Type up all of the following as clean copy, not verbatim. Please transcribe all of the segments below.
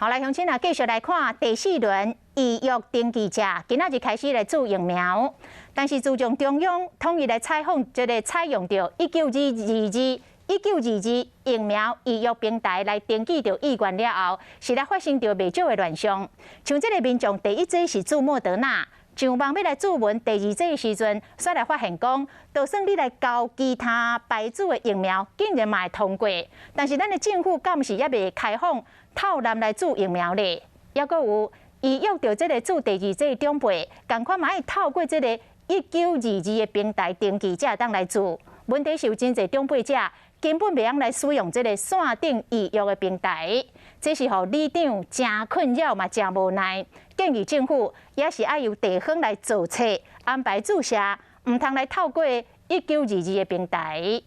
好來，鄉親啊，繼續來看第四輪預約登記者，今仔日開始來注疫苗。但是自從中央統一來採訪，這個採用著19-2-2-2、19-2-2疫苗預約平台來登記著意願了後，實來發生著袂少的亂象。像這個民眾第一劑是注莫德納，上網欲來注文第二劑的時陣，煞來發現講，就算你來交其他牌子的疫苗，竟然嘛會通過。但是咱的政府敢是猶未開放透濫來注疫苗咧？猶閣有預約著這個注第二劑的長輩，仝款嘛愛透過這個19-2-2的平台登記，才會當來注。問題是有真濟長輩者根本袂曉來使用這個線頂預約的平台，這是予里長誠困擾嘛，誠無奈。建議政府也是愛由地方來做冊安排注射，毋通來透過19-2-2的平台。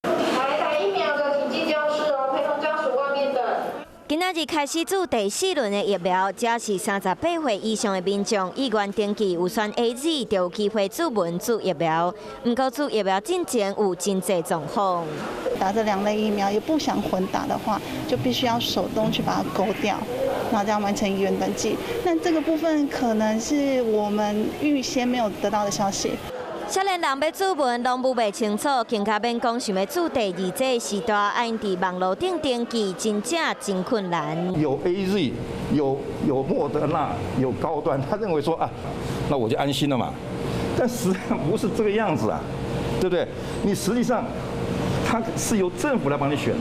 來打疫苗的，請進教室哦，陪同家屬外面的。今仔日開始注第四輪的疫苗，只要是38歲以上的民眾，意願登記有選 AZ，就有機會注文注疫苗。毋過注疫苗進前有真濟狀況。打這兩類疫苗又不想混打的話，就必須要手動去把它勾掉，然後這樣完成意願登記。那這個部分可能是我們預先沒有得到的消息。少年人欲注文攏無袂清楚，更加免講想欲注第二劑時代，愛佇網路頂登記，真正真困難。有 AZ，有莫德納，有高端，他認為說啊，那我就安心了嘛。但實際上不是這個樣子啊，對不對？你實際上，他是由政府來幫你選。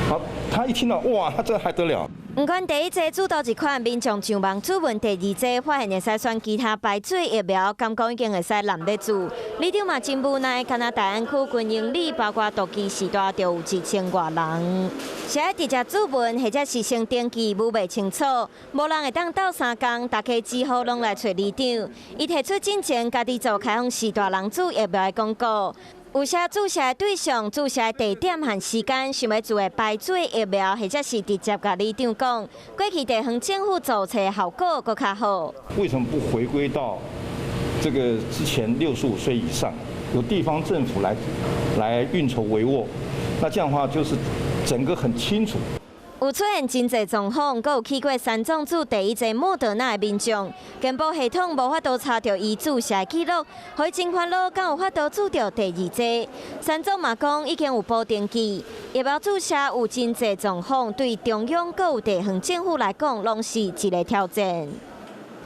好，他一聽到哇，他這還得了？毋管第一劑注佗一款，民眾上網注文第二劑，發現會使選其他牌子疫苗，敢講已經會使濫咧注。里長嘛真無奈，敢若大安區軍營里，包括杜基時代，就有1000外人。是愛直接注文，或者是先登記，無袂清楚，無人會當鬥相共，大家只好攏來揣里長。伊提出進前家己做開放序大人注疫苗的廣告。有寫注射的對象、注射的地點和時間，想欲注的牌子疫苗，或者是直接共里長講，過去地方政府做冊效果閣較好。為什麼不回歸到這個之前65歲以上，由地方政府來運籌帷幄？那這樣的話就是整個很清楚。有出現真濟狀況，閣有去過三總注第一劑莫德納的民眾，健保系統無法度查著伊注射記錄，予伊真煩惱，敢有法度注著第二劑？三總嘛講已經有補登記，疫苗注射有真濟狀況，對中央閣有地方政府來講，攏是一個挑戰。